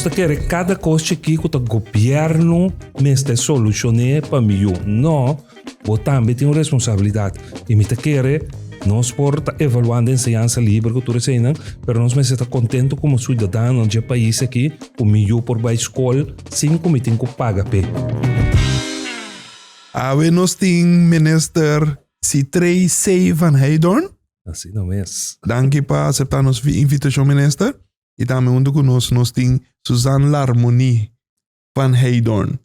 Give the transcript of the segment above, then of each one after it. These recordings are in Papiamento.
ta kere kada kos chikí ku ta gobièrnu mester solushoné pa mi yu. No, bo tambe tin un responsabilidat. I mi ta kere nos por ta evaluando enseñansa liber ku tur eseinan, pero nos mester ta kontentu komo suidadano dje pais aki ku mi yu por bai skol sin ku mi tin ku paga p'e. Awe nos tin Minister Sitrey C. van Heydoorn. Asina mes. Danki pa aseptá nos invitashon Minister. I tambe huntu ku nos nos tin Suzanne Larmonie van Heydoorn.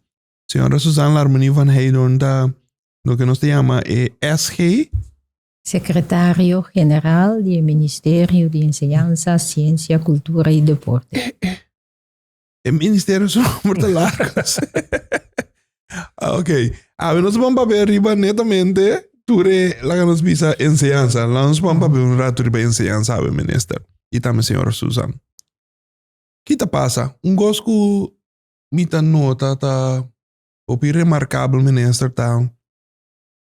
Señora Suzanne Larmonie van Heydoorn ta loke nos ta yama e SG. Secretario General di e Ministerio di Enseñansa, Ciencia, Cultura y Deporte. E ministerio su nomber ta largo. Ok. Awe nos ban papia riba netamente tur e laga nos bisa enseñansa. Laga nos ban papia un rato riba enseñansa awe minister. Y tambe señora Susan. Ki ta pasa? Un kos ku mi ta nota ta hopi remarkabel minister ta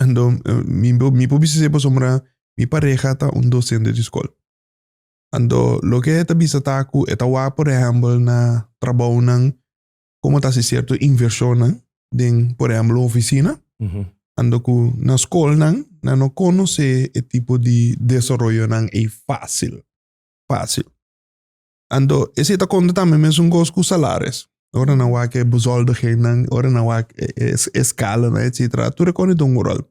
ando mi mi por bisa esei pasobra mi pareha ta un docente di skol. Anto loke e ta bisa ta ku e ta wak por ehèmpel na trabounan komo ta hasi sierto invershonnan den por ehèmpel un ofisina. Anto ku na skolnan nan no konosé e tipo di desaroyonan ei fásil, fásil. Anto esei ta konta tambe mesun kos ku salaris. Ora nan wak e bezoldigingnan, ora nan wak e eskalanan etsetera, tur e kos ta un ròl.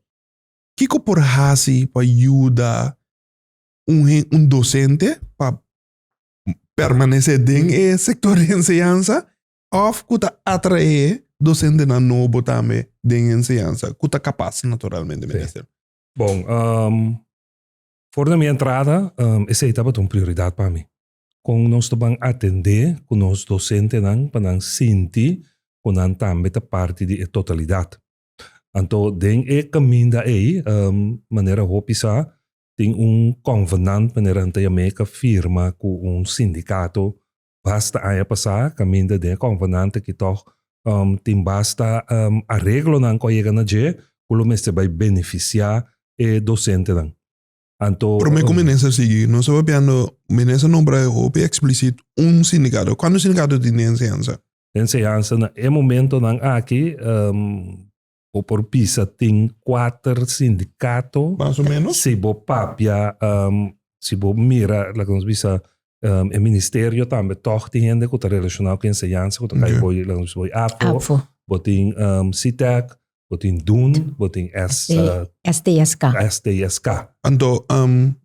Kiko por hasi pa yuda un un docente pa permanece den e sector di enseñansa of cu ta atrae docentenan nobo tambe den enseñansa cu ta capaz naturalmente minister. Bon, um, for na mi entrada, um, esey tabata un prioridad pa mi. Con nos ta ban atende cu nos docentenan pa nan sinti cu nan tambe ta parti di e totalidad. Anto den e caminda ey, um, manera hopi sa, Tin un convenant manera nan ta yam'é ka firma ku un sindikato basta aña pasá kaminda den e convenant aki tòg tin basta areglonan ku a yega na dje ku lo mester bai benefisiá e dosentenan. Anto. Promé ku minister sigui, nos a papiando, minister nombra hopi eksplisit un sindikato. Kuantu sindikato tin den enseñansa? Den enseñansa na e momentonan aki Bo por bisa tin kuater sindikato. Mas o menos. Si bo papia, si bo mira, laga nos bisa, e ministerio tambe tòg tin hende ku ta relashoná ku enseñansa ku ta kai boi, laga nos bisa boi AFO. Bo tin SITEK, bo tin DUN, bo tin S. STSK. STSK. Anto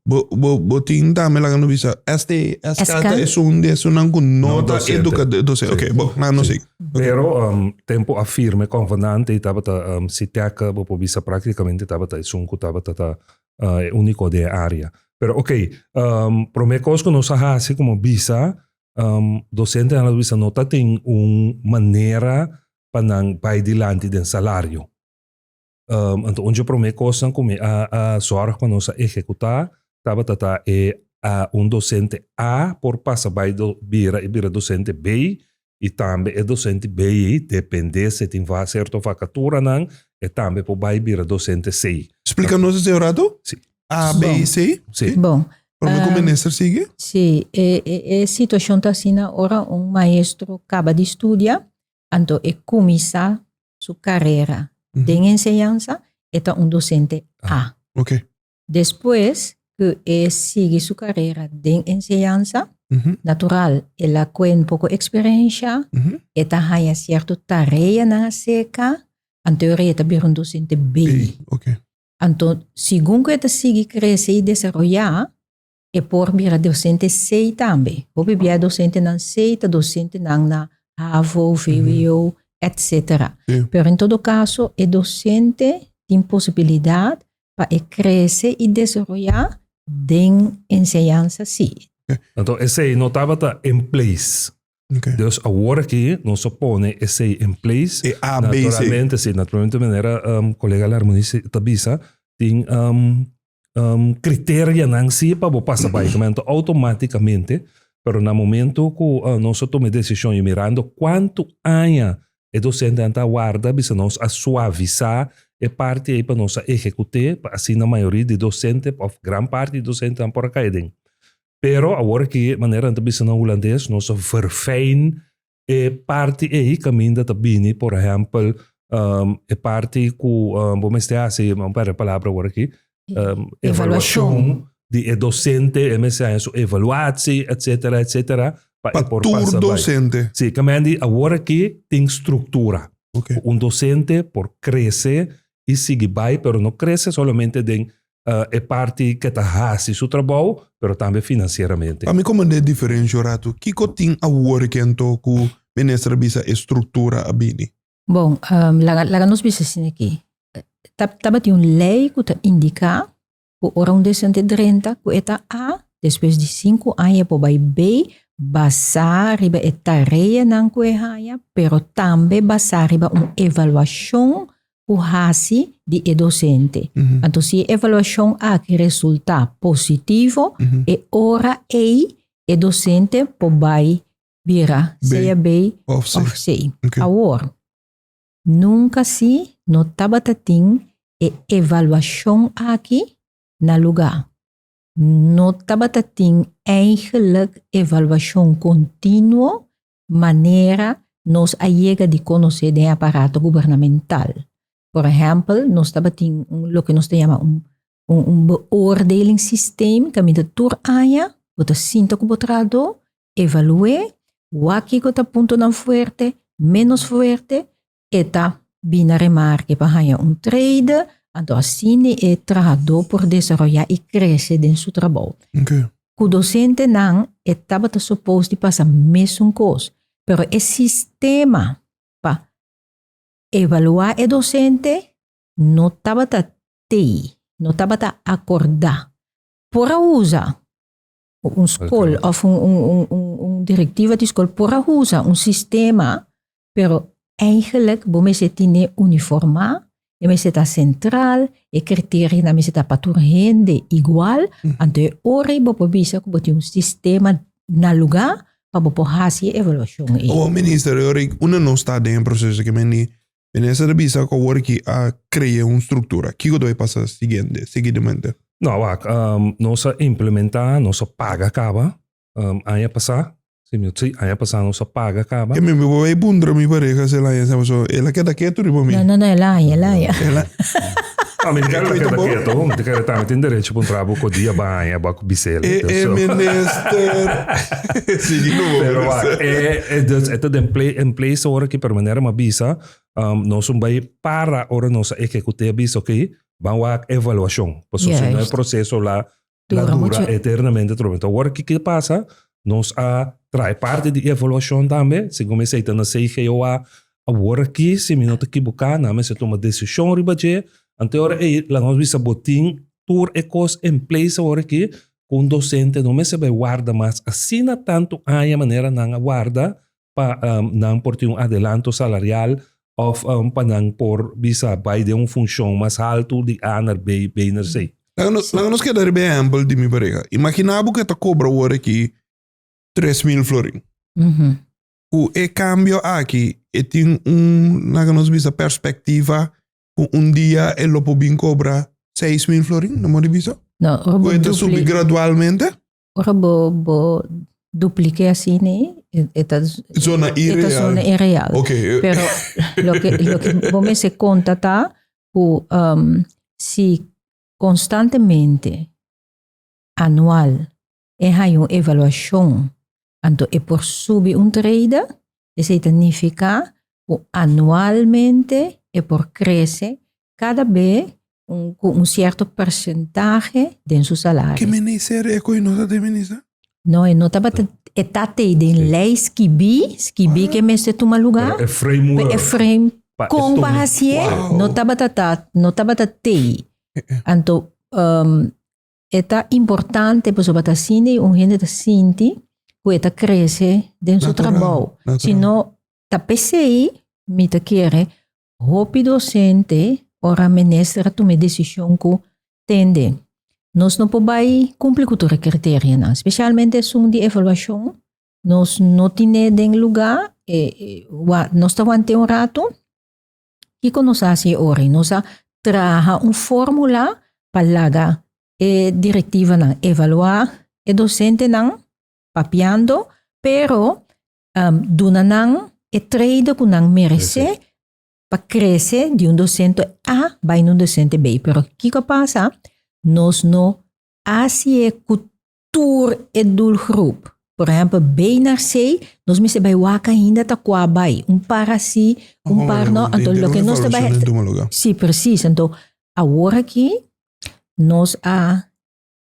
bo bo bo tin tambe laga nos bisa STSK ta esun di esunnan ku no ta eduka docente. Oké, bo, laga nos sigui. Pero tempo a firma e convenante y tabata Siteca bo por bisa practicamente tabata esun cu tabata ta e unico den e area. Pero ok, prome cos cu nos a haci como bisa docentenan a bisa no ta tin un manera pa nan bay dilanti den salario. Anto un dje prome cosnan cu mi a zorg pa nos a ehecuta tabata ta e un docente A por pasa bay bira y bira docente B y tambe e docente B ey depende si tin cierto vacaturanan e tambe por bay bira docente C. Splica nos esey un rato? Si. A, B y C? Si. Bon. Prome cu minister sigui? Si, e situacion ta asina ora un maestro caba di studia anto e cuminsa su carera den enseñansa e ta un docente A. Ok. Despues cu e sigui su carera den enseñansa, natural el a cue un poco experiencia, e ta haya cierto tareanan acerca, anto e ta bira un docente B. B, ok. Anto segun cu e ta sigui crece y desaroya, E por bira docente C tambe. Hopi bia docentenan C ta docentenan na havo, vwo, etc. Pero en todo caso e docente tin posibilidad pa e crece y desaroya den enseñansa si. Anto esey no tabata in place. Dus awor aki nos a pone esey in place. E A, B, C. Naturalmente, si, naturalmente manera colega Larmonie ta bisa, tin criterianan si pa bo pasa bai kmento automaticamente, pero na momento cu nos a tuma e decision y mirando cuanto aña e docentenan ta warda bisa nos a suavisa e parti ey pa nos a ejecute pa asina mayoria di docente of gran parti di docentenan por a cay aden. Pero awor aki manera nan ta bisa na hulandes nos a verfijn. E parti ei kaminda ta bini, por ehèmpel, e parti ku bo mester hasi, mi a pèrdè e palabra awor aki, evaluashon di e dosente, e mester haña su evaluatie, etcetera, etcetera, pa e por pasa bai. Pa tur dosente. Si, kaminda di awor aki tin struktura. Ku un dosente por krese i sigui bai, pero no krese solamente den e parti ke ta hasi su trabou, pero tambe finansieramente. Pa mi komprendé e diferensha un ratu, kiko tin awor ke anto ku minister a bisa e struktura a bini? Bon, laga laga nos bisa asina aki. Tabatin un lei ku ta indiká ku ora un docente drenta ku e ta A, despues di sinku aña e por bai B, basá riba e tareanan ku e haña, pero tambe basá riba un evaluashon ku hasi di e dosente. Anto si e evaluashon aki resultá positivo, e ora ei e dosente por bai bira sea B òf C. Awor, nunka si no tabata tin e evaluashon aki na lugá. No tabata tin eigenlijk evaluashon kontinuo manera nos a yega di konosé den e aparato gubernamental. Por ehèmpel, nos tabatin un loke nos ta yama un un beoordelingssysteem kaminda tur aña bo ta sinta ku bo trahadó, evalu'é, wak kiko ta puntonan fuerte, ménos fuerte, e ta bini na remarke pa haña un trede, anto asina e trahadó por desaroyá i krese den su trabou. Ku dosentenan e tabata supos di pasa mesun kos, pero e sistema pa evaluá e dosente no tabata tei, no tabata akordá. Por a usa un skol òf un direktiva di skol por a usa un sistema Pero eigenlijk bo mester tine uniformá, e mester ta sentral, e kriterionan mester ta pa tur hende igual, anto e ora ei bo por bisa ku bo tin un sistema na lugá pa bo por hasi e evaluashon ei. Awor minister, e ora ei unda nos ta den e proseso ke men di minister a bisa ku awor aki a krea un struktura, kiko ta bai pasa siguiente, seguidamente? No, wak, nos a implementá, nos a paga kaba aña pasá, Si mi si aña pasá nos a paga kaba. E mi mi bo bai puntra mi pareha si el haña sa paso el a keda ketu riba mi. No, no, no, el a haña, el a haña. El a. No, mi ta kere keda ketu, mi ta kere tambe tin derecho puntra bo ko dia bo a haña bo a bis'el. E e minister. Sigui ku bo Pero wak, e e dus e ta den play in place ora ki pero manera mi a bisa nos un bai para ora nos a ehekut'é a bisa oké ban wak evaluashon pasobra si no e proseso la La Dura dura mucho. eternamente trobe. Enton awor ki pasa? Nos a trae parti di evaluashon tambe, segun esei ta na CGOA. Awor aki, si mi no ta kibuká, nan mester tuma desishon riba dje. Anto e ora ei laga nos bisa bo tin tur e kos en place awor aki ku un dosente no mester bai warda mas asina tantu aña manera nan a warda pa nan por tin un adelanto salarial òf pa nan por bisa bai den un funshon mas haltu di A naar B, B naar C. Laga nos, laga nos keda riba e ehèmpel di mi pareha. Imaginá bo ku e ta kobra awor aki 3000 florin. Ku e kambio aki e tin un, laga nos bisa, perspektiva ku un dia e lo por bin kobra 6000 florin, no mor di bisa? No, ora Ku bo e ta subi dupli, gradualmente? Ora bo bo dupliké asina e e ta Zona e ta irreal. zona irreal. Ok. Pero loke loke bo mester konta ta ku si konstantemente anual e haña un evaluashon anto e por subi un trede esei ta nifiká ku anualmente e por krese kada be un ku un sierto persentahe den su Ke salario. minister e koe no ta den minister? No, e no tabata, e ta tei den lei skibí, skibí ke mester tuma lugá, Pero e framework. pero e frame pa e kon pa tuma. hasié Wow. no tabata ta, no tabata tei. Anto e ta importante pasobra ta asina un hende ta sinti ku e ta krese den su Natural, trabou. natural. Si no ta p'esei mi ta kere Hopi docente ora minister a tuma e decision cu tende nos no por bay cumpli cu tur e criterianan, specialmente esun di evaluacion, nos no tine den lugar, nos ta wante un rato, kico nos a haci e ora? Nos a traha un formula pa laga e directivanan evalua e docentenan papiando, pero. Duna nan e trede ku nan meresé pa krese di un dosente A bai na un dosente B. Pero kiko a pasa? Nos no hasi e ku tur e doelgroep. Por ehempel, B naar C, nos mester bai wak ainda ta kua bai. Un par asi, un par no. Anto loke nos ta bai... Sí, precies. Anto awor aki nos a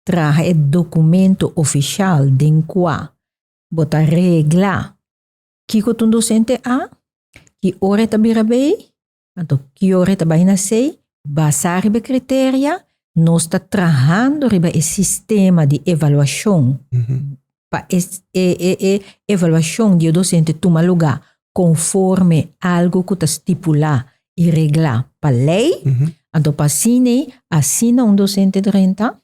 traha e documento oficial den kua bo ta regla kiko ta un docente A, ki ora e ta bira B, Anto ki ora e ta bai na sei, basá riba e kriteria, nos ta trahando riba e sistema di evaluashon pa e e e evaluashon di e dosente tuma lugá konforme algu ku ta stipulá i reglá pa lei. Anto pa asina asina un dosente drenta,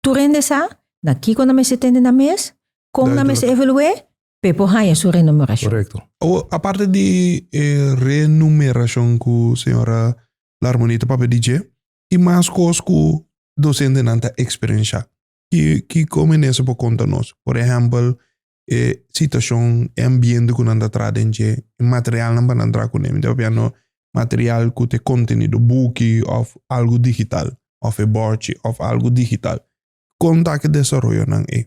tur hende sa na kiko nan mester tende nan mes, kon nan mester evalu'é, P'e por haña su renumerashon. Korekto. Awor, aparte di e renumerashon ku señora Larmonie ta papia di dje, ki mas kos ku dosentenan ta eksperenshá? Ki kiko minister por konta nos? Por ehèmpel, e situashon, e ambiente ku nan ta traha den dje, e materialnan pa nan traha kuné. Mi ta papiando material ku ta e kontenido, buki òf algu digital, òf e bòrchi òf algu digital. Kon ta ki desaroyonan ei?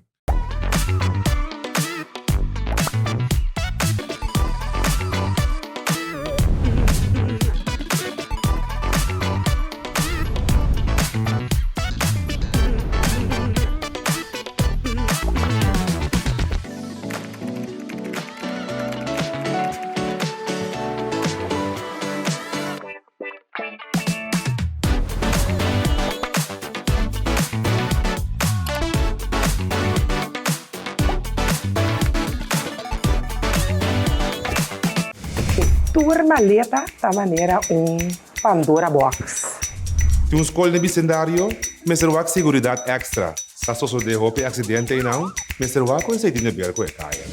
E tur maleta ta manera un Pandora box. Tin un skol den bisendario mester wak siguridat èkstra. Sa sosodé hopi aksidente einan, mester wak ku esei tin de ber ku e kaya.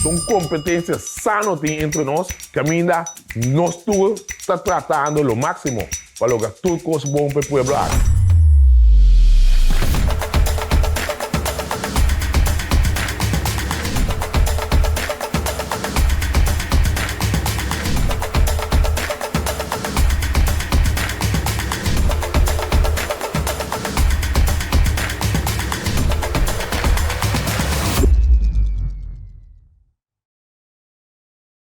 Un competencia sano tin entre nos caminda nos tur ta tratando lo maximo pa logra tur cos bon pa e pueblo aki.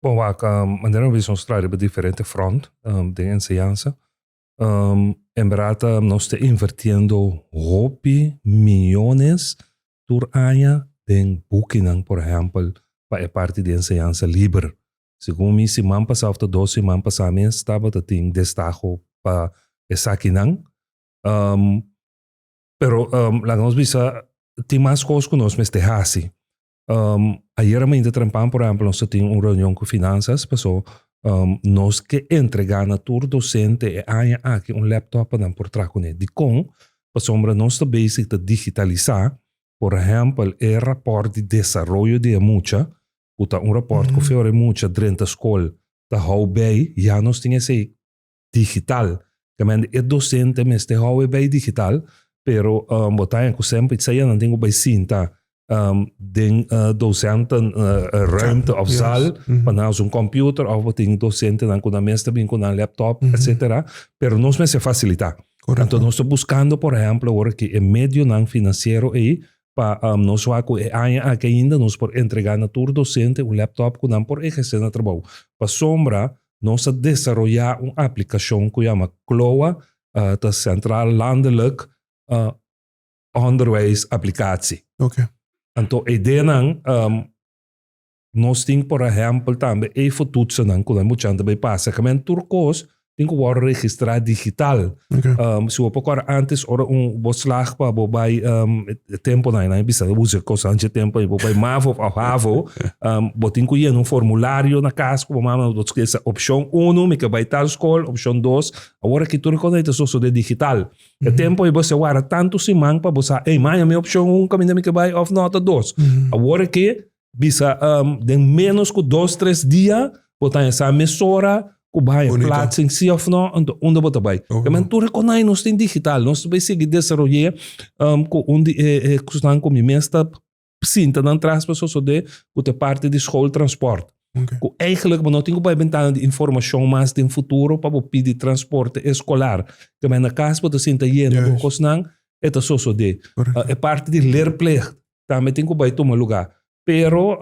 Bon wak, manera mi bisa nos traha riba diferente front den enseñansa. En berdad nos ta invertiendo hopi miyones tur aña den bukinan por ehempel pa e parti di enseñansa liber. Segun mi siman pasa of ta dos siman pasa mes tabata tin destaho pa esakinan. Pero laga nos bisa tin mas kos ku nos mester hasi. Ayera mainta trempan por ehempel nos ta tin un reunion ku finansas paso nos ke entrega na tur dosente e aña aki un laptop pa nan por traha kuné. Dikon? Pasobra nos ta bezig ta digitalisa por ehempel e raport di desaroyo di e mucha ku ta un raport ku fe ora e mucha drenta skol ta hou bei ya nos tin esei digital. Kamente e docente mester hou e bij digital, pero bo ta haña ku semper sea nan tin ku bai sinta den docenten ruimte of zaal pa nan usa un computer of bo tin docentenan ku nan mes ta bin ku nan laptop etcetera, pero nos mester facilita. Anto nos ta buscando por ehempel awor aki e medionan financiero ei pa nos wak ku e aña aki ainda nos por entrega na tur docente un laptop ku nan por eherce nan trabou. Pasobra Nos a desaroyá un aplikashon ku yama CLOA, ta Centraal Landelijk Onderwijs Applicatie. Anto e ideanan, nos tin por ehèmpel tambe efotoetsennan ku nan muchanan ta bai pasa. Kamente tur kos tin ku wòrdu registrá digital. Si bo por kòrda ántes ora un bo slag pa bo bai e temponan nan a bisa usa e kos anchi tempo bo bai mavo of havo bo tin ku yena un formulario na kas ku bo mama bo skirbi sa opshon uno mi ke bai tal skol opshon dos awor aki tur e kos ta sosode digital e tempo ei bo se wara tantu siman pa bo sa ey maña mi opshon un kaminda mi ke bai of no ta dos awor aki. Bisa den menos ku dos tres dia bo ta haña sa mesora ku bo haña plaatsing si of no, anto unda bo ta bai. Okay. Men tur e konai nos tin digital, nos ta bai sigui desaroy'é ku un di e kusnan ku mi mes ta sinta nan tras pa sosodé ku ta e parti di schooltransport. Okay. Ku eigenlijk bo no tin ku bai bentana di informashon mas den futuro pa bo pidi transporte eskolar. Ke men na kas bo ta sinta yena bo kosnan, e ta sosodé. E parti di leerplicht tambe tin ku bai tuma lugá. Pero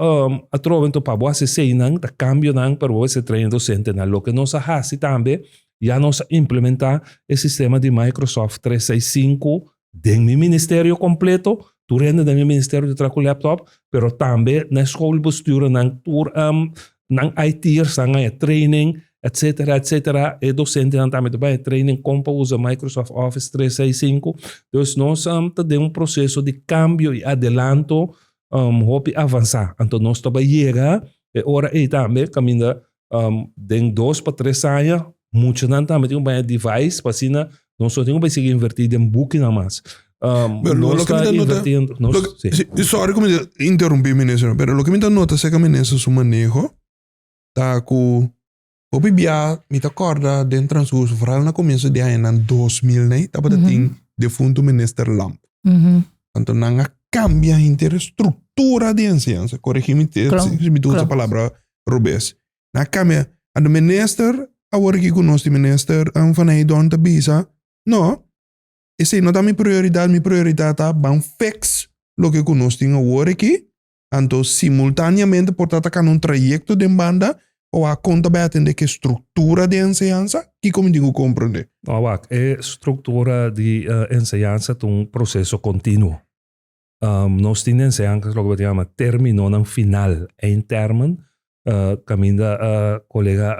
atrobe anto pa bo hasi eseinan ta kambionan pero bo mester train e dosentenan. Loke nos a hasi tambe ya nos a implementá e sistema di Microsoft 365 den mi ministerio kompleto. Tur hende den mi ministerio ta traha ku laptop pero tambe na e schoolbestuurnan tur nan IT'ers nan haña training etcetera etcetera. E dosentenan tambe ta bai haña training kon pa usa Microsoft Office 365. Dus nos ta den un proseso di kambio i adelanto hopi avansá. Anto nos ta bai yega e ora ei tambe kaminda den dos pa tres aña muchanan tambe tin ku bai haña device pa asina nos no tin ku bai sigui invertí den bukinan mas. Pero nos lo ke ta mi ta nota, invertiendo, nos, lo ke, sí. sí, sorry ku mi ta interrumpí minister, pero loke mi ta nota acerca minister su maneho ta ku hopi bia mi ta kòrda den transcurso, vooral na komienso di añanan 2000 nei, tabata tin defunto minister Lamp. Anto nan a kambia henter e struktura di enseñansa, koregi mi si mi ta usa palabra robes. Nan a kambia, anto minister awor aki ku nos tin minister Van Heydoorn ta bisa, no, esei no ta mi prioridat, mi prioridat ta ban fix loke ku nos tin awor aki, anto simultaneamente por ta ta kana un trayekto den banda pa wak kon ta bai atende ku e struktura di enseñansa, kiko mi tin ku komprende? No, wak, e struktura di enseñansa ta un proseso kontinuo. Nos tin den enseñansa loke bo ta yama terminonan final, eindtermen, Kaminda kolega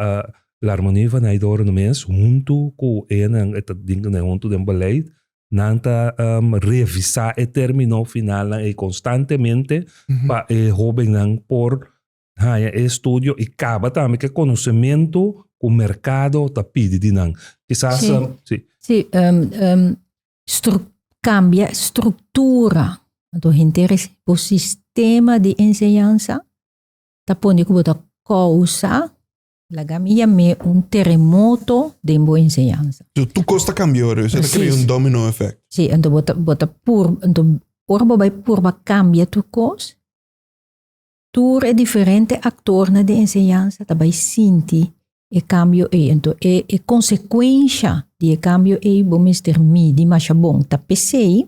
Larmonie van Nijdoorn mes huntu ku enan e ta den ku huntu den beleid nan ta revisá e término finalnan ei konstantemente pa e hóbennan por haña e estudio i kaba tambe ku e konosementu ku merkado ta pidi di nan. Kisas Si. Si, kambia struktura, anto henter bo sistema di enseñansa ta pone ku bo ta kousa, laga mi yam'é un teremoto den bo enseñansa. So tur kos ta kambia ora, esei ta krea un domino effect. Sí, anto bo ta bo ta pur anto ora bo bai purba kambia tur kos, tur e diferente aktornan den enseñansa ta bai sinti e kambio ei. Anto e e konsekuensha di e kambio ei bo mester midi masha bon. Ta p'esei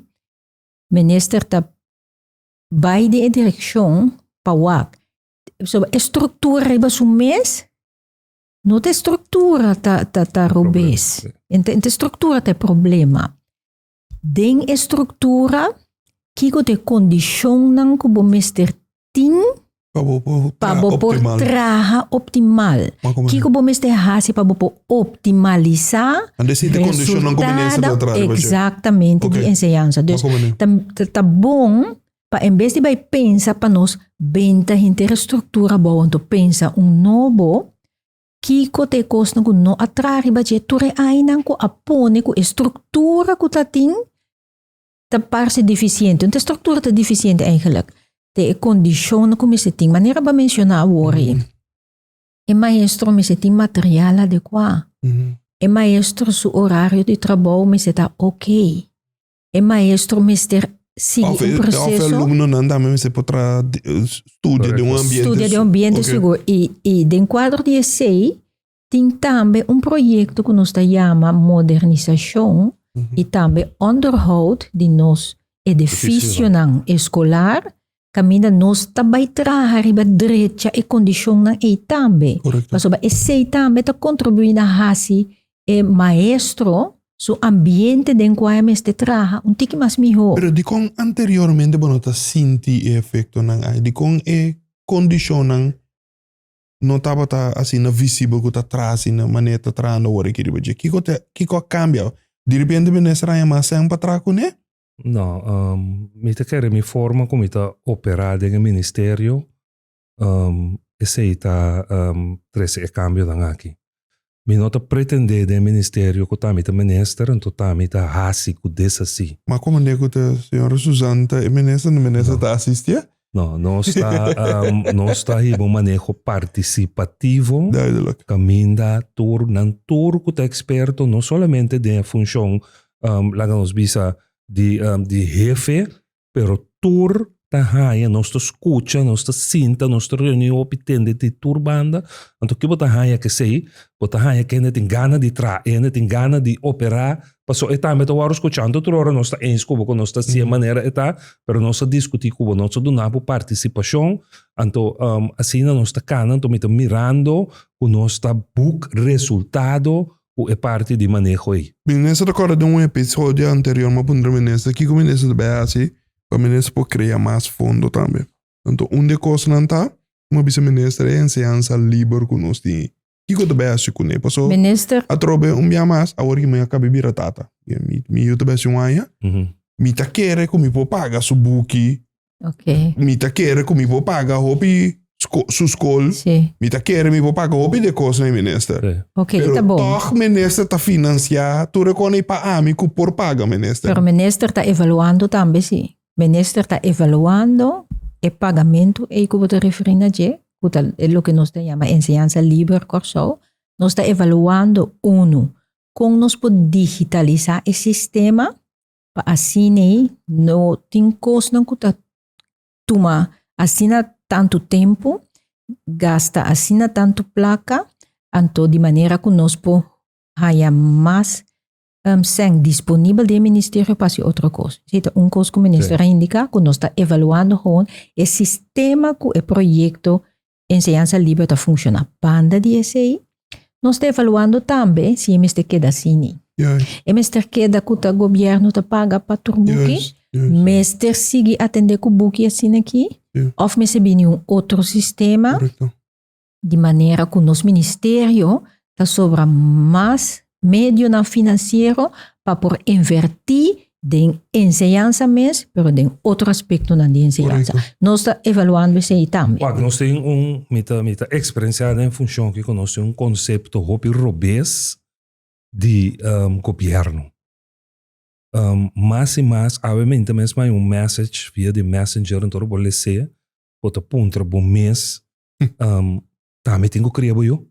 minister ta bai den e direkshon pa wak. Pasobra e struktura riba su mes no ta e struktura ta ta ta robes. Enta e struktura ta e problema. Den e struktura kiko ta e kondishonnan ku bo mester tin Pa bo por pa traha bo por optimal. traha optimal. Ma como Kiko bo mester hasi pa bo por optimalisá Ande si te condicionnan ku minister ta resultado traha riba dje. exactamente Ok. di enseñansa. Ma Dus como ne? ta, ta, ta bon pa en bes di bai pensa pa nos benta henter e struktura abou anto pensa un nobo, kiko ta e kosnan ku no a traha riba dje tur e ainan ku a pone ku e struktura ku ta tin ta parse deficiente. Un ta structura ta deficiente eigenlijk. Te e condicionnan cu mester tin. Manera bo a menciona awor ei. E maestro mester tin material adecua. E maestro su horario di trabou mester ta ok. E maestro mester sigui Of un e, of e proceso. alumnonan tambe mester por traha di- studia den un ambiente. Studia den un ambiente Ok. sigur. I, i den cuadro di esei Tin tambe un proyekto ku nos ta yama modernisashon i tambe onderhoud di nos edifisionan eskolar kaminda nos ta bai traha riba drecha e kondishonnan ei tambe. Pasobra esei tambe ta kontribuí na hasi e maestro su ambiente den kua e mester traha un tiki mas mihó. Pero dikon anteriormente bo no ta sinti e efektonan ai? Dikon e kondishonnan no tabata asina visibel ku ta traha asina manera ta trahando awor aki riba dje. Kiko te kiko a kambia? Diripiente minister a yama Sem pa traha kuné? No, mi ta kere mi forma ku mi ta operá den e ministerio, esei ta trese e kambionan aki. Mi no ta pretendé den e ministerio ku ta mi ta minister, anto ta mi ta hasi ku deshasí. Ma komo ku ta señora Suzanne ta e minister, no minister ta asistié? No, nos ta, um, nos ta hiba un maneho participativo. Duidelijk. Caminda tur, nan tur ku ta experto, no solamente den e funcion, um, laga nos bisa, di, um, di hefe, pero tur ta haña, nos ta skucha, nos ta sinta, nos ta reuni hopi tende di tur banda. Anto ki bo ta haña kesei? Bo ta haña ku hende tin gana di traha, hende tin gana di operá, paso e tambe ta wòrdu skuchá. Anto tur ora nos ta eens ku bo ku nos ta hasié manera e ta, pero nos ta diskutí ku bo, nos ta duna bo partisipashon. Anto asina nos ta kana, anto mi ta mirando ku nos ta buk resultado ku e parti di maneho ei. Minister ta kòrda den un episodio anterior mi a puntra minister kiko minister ta bai hasi pa minister por krea mas fondo tambe. Anto un di e kosnan ta, mi a bisa minister e enseñansa liber ku nos tin ei. Kiko ta bai hasi kuné? Paso Minister. atrobe un bia mas awor ki mi a kaba bira tata. Mi yu ta bai hasi un aña. Mi ta kere ku mi por paga su buki. Ok. Mi ta kere ku mi por paga hopi su skol. Sí. Mi ta kere mi por paga hopi de kosnan, minister. Sí. Ok, Pero ta bon. tòg minister ta finansiá tur e kosnan pa ami ku por paga, minister. Pero minister ta evaluando tambe, sí. Minister ta evaluando e pagamentu ei ku bo ta referí na dje, ku ta e loke nos ta yama enseñansa liber Kòrsou. Nos ta evaluando, unu, kon nos por digitalisá e sistema pa asina ei no tin kosnan ku ta tuma asina tantu tempu, gasta asina tantu plaka, anto di manera ku nos por haña mas sèn disponibel den e ministerio pa hasi otro kos. Esei ta un kos ku minister a indiká ku nos ta evaluando gewoon e sistema ku e proyekto enseñansa liber ta funshoná. Banda di esei, nos ta evaluando tambe si e mester keda asini. E mester keda ku ta gobièrnu ta paga pa tur buki? Mester sigui atendé ku buki asina aki? Òf mester bini un otro sistema di manera ku nos ministerio ta sobra mas medionan finansiero pa por invertí den enseñansa mes, pero den otro aspectonan di enseñansa. Nos ta evaluando esei tambe. Wak, nos tin un, mi ta, mi ta experiencia den funcion aki cu nos tin un concepto hopi robes di gobierno. Mas y mas, awe mi ta mes maya un message via di messenger, enton bo lese, bo ta puntra bo mes, ta mi tin cu cria bo yu?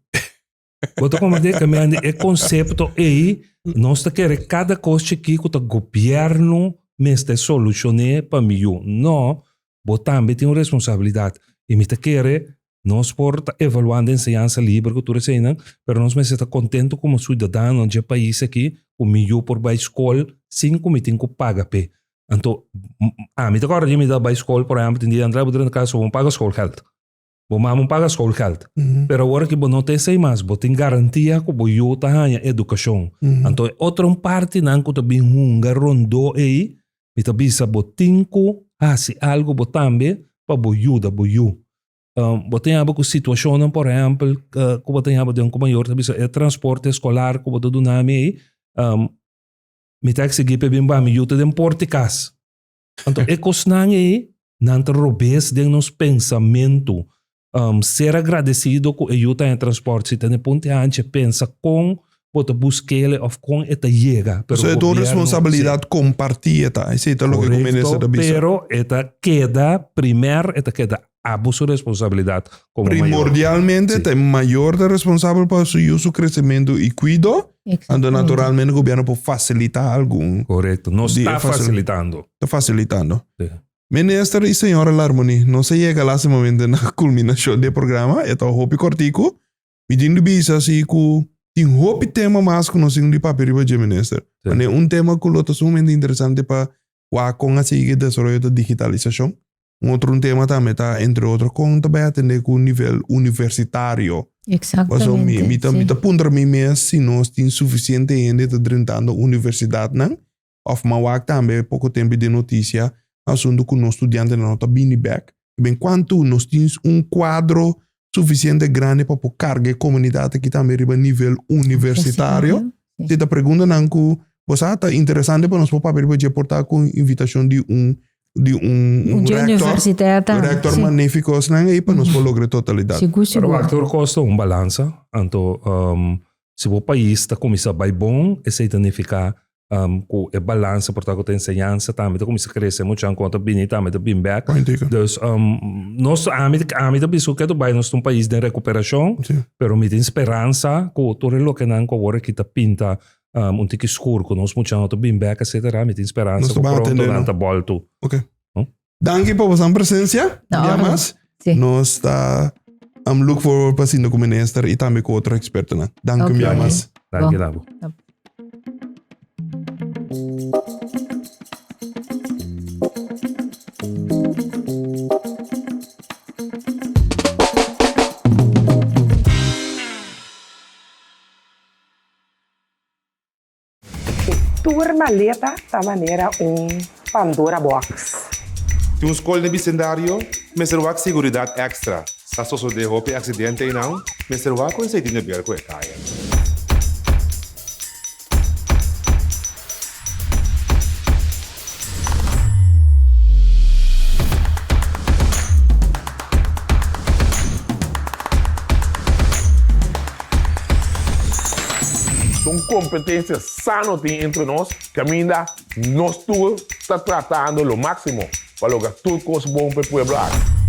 Bo ta comprende que men e concepto ei nos ta kere cada cos chiki cu ta gobierno mester solucione pa mi yu. No, bo tambe tin un responsabilidad. Y mi ta kere nos por ta evaluando enseñansa liber cu tur eseinan, pero nos mester ta contento como ciudadano dje pais aki cu mi yu por bay scol sin cu mi tin cu paga p'e. Anto, ami ta corda di mi ta bay scol, por ehempel, tin dia André bo drenta casa bo no paga schoolgeld. Bo mama paga schoolgeld. Pero awor aki bo no ta esei mas. Bo tin garantia ku bo yu ta haña edukashon. Anto e otro partinan ku ta bin hunga rondó ei, mi ta bisa bo tin ku hasi algu bo tambe pa bo yuda bo yu. Bo ta yaba ku situashonnan por ehèmpel ku bo ta yaba den ku mayor ta bisa e transporte eskolar ku bo ta duna mi ei, mi ta eksigí pa e bin ba mi yu ta den porta di kas. Anto e kosnan ei, nan ta robes den nos pensamentu. Ser agradesido ku e yu ta den transport. Si ta den punti hanchi, pensa kon bo ta busk'el òf kon e ta yega. Pero e ta un responsabilidat kompartí e ta. Esei ta loke ku minister ta bisa. Pero e ta keda primer, e ta keda abo su responsabilidat komo mayor. Primordialmente ta e mayor ta responsabel pa su yu su kresementu i kuido. Anto naturalmente gobierno por fasilitá algun. Korekto. Nos ta fasilitando. Ta fasilitando. Minister i señora Larmonie, nos a yega lastimamente na kulminashon di e programa. E ta hopi kòrtiku. Mi tin di bisa si ku tin hopi tema mas ku nos tin di papia riba dje, minister. Manera un tema ku lo ta sumamente interesante pa wak kon a sigui desaroyo ta digitalisashon. Un otro un tema tambe ta, entre otro, kon ta bai atende ku nivel universitario. Exactamente. Paso mi, mi ta, mi ta puntra mi mes si nos tin sufisiente hende ta drentando universidatnan, òf m'a wak tambe poko tempu den notisia asuntu ku nos studiantenan no ta bini bèk. Ben kuantu nos tin un kuadro sufisiente grandi pa por karga e komunidat aki tambe riba nivel universitario? Si ta preguntanan ku bo sa ta interesante pa nos por papia riba dje por ta ku invitashon di un di un, un rector, rector sí. magnífico nan ei pa nos por logra totalidat. Sigur, sigur. Pero wak tur kos ta un balansa. Anto um, si bo pais ta kuminsá bai bon, esei ta nifiká. Ku e balansa por ta ku ta enseñansa tambe ta kuminsá krese mucha ku ta bini tambe ta bin bèk. Dus nos ami ami ta bisa ku ketu bai nos ta un pais den rekuperashon pero mi tin speransa ku tur e lokenan ku awor aki ta pinta un tiki skur ku nos mucha no ta bin bèk etcetera mi tin speransa ku pronto nan ta bòltu. Danki pa bosan presencia. Bia mas. Nos ta um, look forward pa sinta ku minister y tambe ku otro expertonan. Danki okay. bia mas. Danki nabo. E tur maleta ta manera un Pandora box. Tin un skol den bisendario mester wak seguridat èkstra. Sa sosodé hopi aksidente einan, mester wak ku esei tin de ber ku e kaya. Un kompetensia sano tin entre nos kaminda nos tur ta tratando lo máksimo pa logra tur kos bon pa e pueblo aki.